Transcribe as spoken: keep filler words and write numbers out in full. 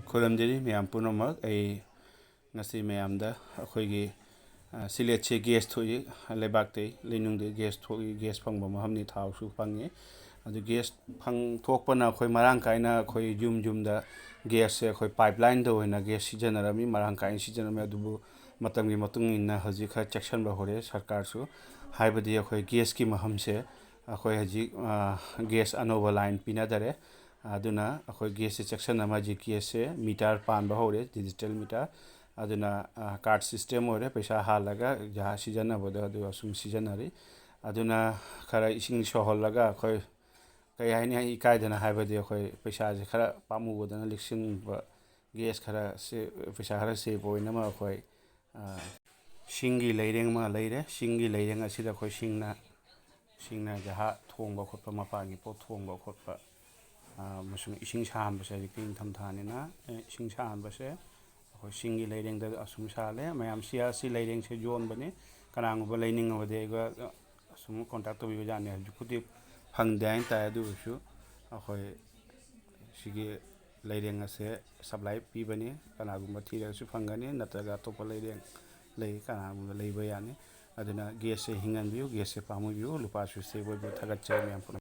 ꯈꯨꯔꯨꯝꯖꯔꯤ ꯃꯌꯥꯝ ꯄꯨꯝꯅꯃꯛ꯫ ꯑꯩ ꯉꯁꯤ ꯃꯌꯥꯝꯗ ꯑꯩꯈꯣꯏꯒꯤ, ꯑ, ꯁꯤꯂꯦꯠꯁꯦ ꯒ꯭ꯌꯥꯁ ꯊꯣꯛꯏ, ꯂꯩꯕꯥꯛꯇꯩ, ꯂꯩꯅꯨꯡꯗꯩ ꯒ꯭ꯌꯥꯁ ꯊꯣꯛꯏ, ꯒ꯭ꯌꯥꯁ ꯐꯪꯕ ꯃꯐꯝꯅꯤ, ꯊꯥꯎꯁꯨ ꯐꯪꯉꯤ꯫ ꯑꯗꯨ ꯒ꯭ꯌꯥꯁ ꯐꯪ-, ꯊꯣꯛꯄꯅ ꯑꯩꯈꯣꯏ ꯃꯔꯥꯡ ꯀꯥꯏꯅ ꯑꯩꯈꯣꯏ ꯌꯨꯝ ꯌꯨꯝꯗ ꯒ꯭ꯌꯥꯁꯁꯦ ꯑꯩꯈꯣꯏ ꯄꯥꯏꯞꯂꯥꯏꯟꯗ ꯑꯣꯏꯅ ꯒ꯭ꯌꯥꯁ ꯁꯤꯖꯤꯟꯅꯔꯝꯃꯤ, ꯃꯔꯥꯡ ꯀꯥꯏꯅ ꯁꯤꯖꯤꯟꯅꯔꯝꯃꯤ꯫ ꯑꯗꯨꯕꯨ ꯃꯇꯝꯒꯤ ꯃꯇꯨꯡ ꯏꯟꯅ ꯍꯧꯖꯤꯛ ꯈꯔ ꯆꯦꯛꯁꯤꯟꯕ ꯍꯧꯔꯦ ꯁꯔꯀꯥꯔꯁꯨ, ꯍꯥꯏꯕꯗꯤ ꯑꯩꯈꯣꯏ ꯒ꯭ꯌꯥꯁꯀꯤ ꯃꯐꯝꯁꯦ ꯑꯩꯈꯣꯏ ꯍꯧꯖꯤꯛ, ꯑ, ꯒ꯭ꯌꯥꯁ ꯑꯅꯧꯕ ꯂꯥꯏꯟ ꯄꯤꯅꯗꯔꯦ꯫ ꯑꯗꯨꯅ ꯑꯩꯈꯣꯏ ꯒ꯭ꯌꯥꯁꯁꯦ ꯆꯦꯛꯁꯤꯟꯅ ꯃꯥꯒꯤ ꯒ꯭ꯌꯥꯁꯁꯦ ꯃꯤꯇꯔ ꯄꯥꯟꯕ ꯍꯧꯔꯦ, ꯗꯤꯖꯤꯇꯦꯜ ꯃꯤꯇꯔ꯫ ꯑꯗꯨꯅ, ꯑ, ꯀꯥꯔꯠ ꯁꯤꯁꯇꯦꯝ ꯑꯣꯏꯔꯦ, ꯄꯩꯁꯥ ꯍꯥꯜꯂꯒ ꯖꯍꯥ-, ꯁꯤꯖꯤꯟꯅꯕꯗꯣ ꯑꯗꯨ ꯑꯁꯨꯝ ꯁꯤꯖꯤꯟꯅꯔꯤ꯫ ꯑꯗꯨꯅ ꯈꯔ ꯏꯁꯤꯡ ꯁꯧꯍꯜꯂꯒ ꯑꯩꯈꯣꯏ, ꯀꯩ ꯍꯥꯏꯅꯤ, ꯑꯩ ꯏꯀꯥꯏꯗꯅ ꯍꯥꯏꯕꯗꯤ ꯑꯩꯈꯣꯏ ꯄꯩꯁꯥꯁꯦ ꯈꯔ ꯄꯥꯝꯃꯨꯕꯗꯅ ꯂꯤꯛꯁꯤꯟꯕ, ꯒ꯭ꯌꯥꯁ ꯈꯔ ꯁꯦ-, ꯄꯩꯁꯥ ꯈꯔ ꯁꯦꯞ ꯑꯣꯏꯅꯕ ꯑꯩꯈꯣꯏ, ꯑ, ꯁꯤꯡꯒꯤ ꯂꯩꯔꯦꯡ ꯑꯃ ꯂꯩꯔꯦ꯫ ꯁꯤꯡꯒꯤ ꯂꯩꯔꯦꯡ ꯑꯁꯤꯗ ꯑꯩꯈꯣꯏ ꯁꯤꯡꯅ, ꯁꯤꯡꯅ ꯖꯍꯥ ꯊꯣꯡꯕ ꯈꯣꯠꯄ, ꯃꯄꯥꯟꯒꯤ ꯄꯣꯠ ꯊꯣꯡꯕ ꯈꯣꯠꯄ, ꯑ, ꯑꯃꯁꯨꯡ ꯏꯁꯤꯡ ꯁꯥꯍꯟꯕꯁꯦ ꯍꯧꯖꯤꯛꯇꯤ ꯏꯪꯊꯝꯊꯥꯅꯤꯅ, ꯑꯦ, ꯏꯁꯤꯡ ꯁꯥꯍꯟꯕꯁꯦ ꯑꯩꯈꯣꯏ ꯁꯤꯡꯒꯤ ꯂꯩꯔꯦꯡꯗ ꯑꯁꯨꯝ ꯁꯥꯍꯜꯂꯦ꯫ ꯃꯌꯥꯝ ꯁꯤ ꯑꯥꯔ ꯁꯤ ꯂꯩꯔꯦꯡꯁꯦ ꯌꯣꯟꯕꯅꯤ, ꯀꯅꯥꯒꯨꯝꯕ ꯂꯩꯅꯤꯡꯉꯕꯗꯤ ꯑꯩꯒ ꯑꯁꯨꯝ ꯀꯣꯟꯇꯦꯛ ꯇꯧꯕꯤꯕ ꯌꯥꯅꯤ꯫ ꯍꯧꯖꯤꯛꯄꯨꯗꯤ ꯐꯪꯗꯦ ꯍꯥꯏꯅ ꯇꯥꯏ, ꯑꯗꯨ ꯑꯣꯏꯔꯁꯨ ꯑꯩꯈꯣꯏ ꯁꯤꯒꯤ ꯂꯩꯔꯦꯡ ꯑꯁꯦ ꯁꯄ꯭ꯂꯥꯏ ꯄꯤꯕꯅꯤ, ꯀꯅꯥꯒꯨꯝꯕ ꯊꯤꯔꯒꯁꯨ ꯐꯪꯒꯅꯤ, ꯅꯠꯇ꯭ꯔꯒ ꯑꯇꯣꯞꯄ ꯂꯩꯔꯦꯡ ꯂꯩ, ꯀꯅꯥꯒꯨꯝꯕ ꯂꯩꯕ ꯌꯥꯅꯤ꯫ ꯑꯗꯨꯅ ꯒ꯭ꯌꯥꯁꯁꯦ ꯍꯤꯡꯍꯟꯕꯤꯌꯨ, ꯒ꯭ꯌꯥꯁꯁꯦ ꯄꯥꯝꯃꯨꯕꯤꯌꯨ, ꯂꯨꯄꯥꯁꯨ ꯁꯦꯞ ꯑꯣꯏꯕꯤꯌꯨ꯫ ꯊꯥꯒꯠꯆꯔꯤ ꯃꯌꯥꯝ ꯄꯨꯝꯅꯃꯛ꯫